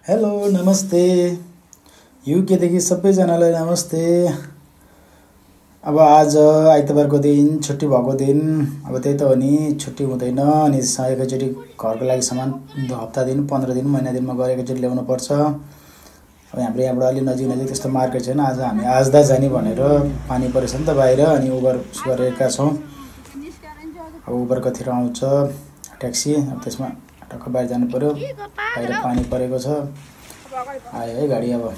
Hello नमस्ते युकेदेखि सबैजनालाई नमस्ते। अब आज आइतबारको दिन छुट्टी भएको दिन, अब त्यही त हो नि, छुट्टी हुँदैन अनि एकैचोटि घरको लागि सामान हप्ता दिन 15 दिन महिना दिनमा गएर एकैचोटि ल्याउनु पर्छ। अब हाम्रो यहाँबाट अलि नजिक त्यस्तो मार्केट छैन। आज हामी आजदा जाने भनेर पानी परेछ नि त बाहिर, अनि उबर गरेका छौँ। अब उबर कतिखेर आउँछ ट्याक्सी, अब त्यसमा टक्क बाहिर जानु पर्यो। बाहिर पानी परेको छ, आयो है गाडी। अब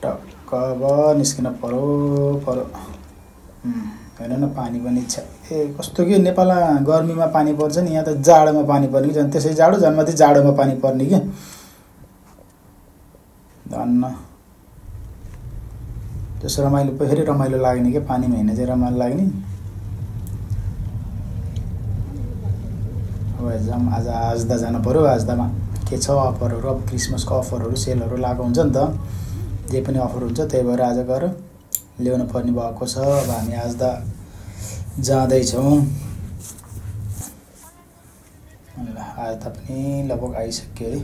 टक्क अब निस्किन परो हेर्नु न, पानी पनि छ। कस्तो कि नेपालमा गर्मीमा पानी पर्छ नि, यहाँ त जाडोमा पानी पर्ने कि, झन् त्यसै जाडो झन् माथि जाडोमा पानी पर्ने कि धन्न। त्यसो रमाइलो फेरि रमाइलो लाग्ने कि, पानीमा हिँड्ने चाहिँ रमाइलो लाग्ने। अब आज आजदा जानु पर्यो। आजदामा के छ अफरहरू, अब क्रिसमसको अफरहरू सेलहरू लागु हुन्छ नि त, जे पनि अफर हुन्छ, त्यही भएर आज गएर ल्याउनु पर्ने भएको छ। अब हामी आजदा जाँदैछौँ। आजदा पनि लगभग आइसक्यो है।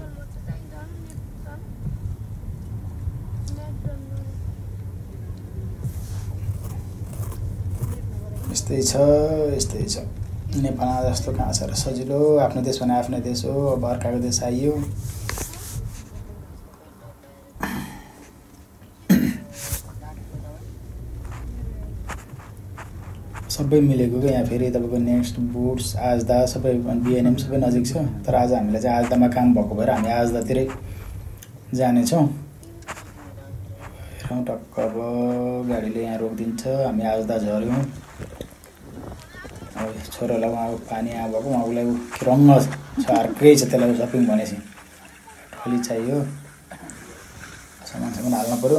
यस्तै छ नेपालमा जस्तो कहाँ छ र सजिलो। आफ्नो देश भने आफ्नै देश हो, अब अर्काको देश आइयो। सबै मिलेको क्या यहाँ। फेरि तपाईँको नेक्स्ट बुट्स आजदा सबै बिएनएम सबै नजिक छ। तर आज हामीलाई चाहिँ आजदामा काम भएको भएर हामी आजदातिरै जानेछौँ। हेरौँ टक्क अब गाडीले यहाँ रोकिदिन्छ, हामी आजदा झऱ्यौँ। अब छोरालाई उहाँ पानी आएको उहाँलाई रङ्ग छ, अर्कै छ। त्यसलाई सपिङ भनेपछि ठोली चाहियो, सामान हाल्नु पऱ्यो।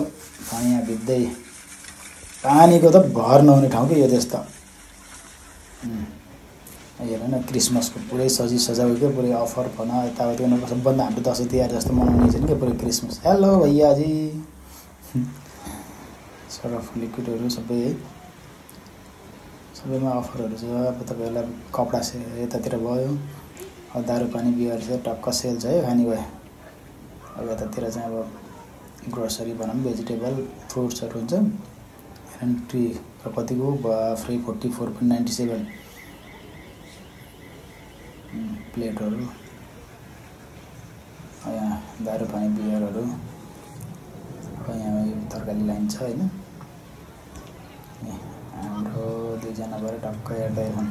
पानी यहाँ भिज्दै, पानीको त भर नहुने ठाउँ कि यो देश त। हेर न, क्रिसमसको पुरै सजाउ क्या, पुरै अफर फन यताउति उनीहरूको सबभन्दा हाम्रो दसैँ तिहार जस्तो मनाउने छैन क्या पुरै क्रिसमस। हेलो भैयाजी, सर्फ लिक्विडहरू सबै है, सबैमा अफरहरू छ। अब तपाईँहरूलाई कपडा यतातिर भयो, अब दारू पानी बियर चाहिँ टक्क सेल छ है, खाने भयो। अब यतातिर चाहिँ अब ग्रोसरी भनौँ, भेजिटेबल फ्रुट्सहरू हुन्छ। एन्ट्री र कतिको फ्री 44.97 प्लेटहरू। यहाँ दारू पानी बियरहरू। अब यहाँ तरकारी लाइन छ होइन। हाम्रो दुईजना भएर टक्क हेर्दै छौँ।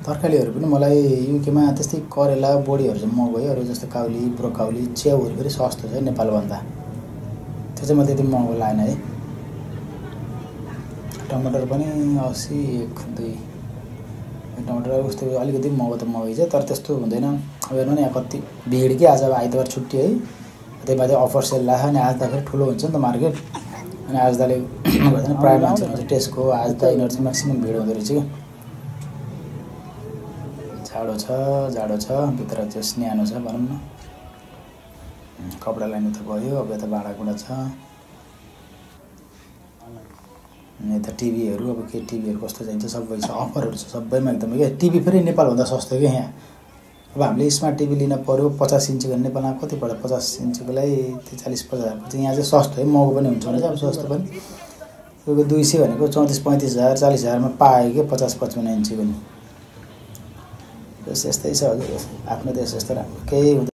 तरकारीहरू पनि मलाई युकेमा त्यस्तै करेला बोडीहरू चाहिँ महँगो है। अरू जस्तो काउली ब्रोकाउली च्याउहरू फेरि सस्तो छ है नेपालभन्दा। त्यो चाहिँ मलाई त्यति महँगो लागेन है। टमाटर पनि 80 1 2 टमाटर उस्तो अलिकति महँगो त महँगै छ, तर त्यस्तो हुँदैन। अब हेर्नु न यहाँ कति भिड कि, आज आइतबार छुट्टी है। त्यही माथि अफर सेल लाग्छ अनि आज त फेरि ठुलो हुन्छ नि त मार्केट। अनि आजदाले गर्दैन, प्रायः मान्छेहरू चाहिँ टेस्को आजदा यिनीहरू चाहिँ म्याक्सिमम् भिड हुँदो रहेछ कि। जाडो छ भित्र चाहिँ न्यानो छ भनौँ न। कपडा लाइनु त भयो। अब यता भाँडाकुँडा छ, यता टिभीहरू। अब के टिभीहरू कस्तो चाहिन्छ सबै छ, अफरहरू छ सबैमा एकदमै क्या। टिभी फेरि नेपालभन्दा सस्तो क्या यहाँ। अब हामीले स्मार्ट टिभी लिन पऱ्यो 50 इन्चको, नेपालमा कति पर्यो 50 इन्चको लागि 40-50 हजारको चाहिँ। यहाँ चाहिँ सस्तो है, महँगो पनि हुन्छ भने चाहिँ अब सस्तो पनि। तपाईँको 200 भनेको 34-35 हजार 40 हजारमा पायो कि 50-55 इन्चको नि। यस्तै छ हजुर, आफ्नो देश जस्तो राम्रो केही हुँदैन।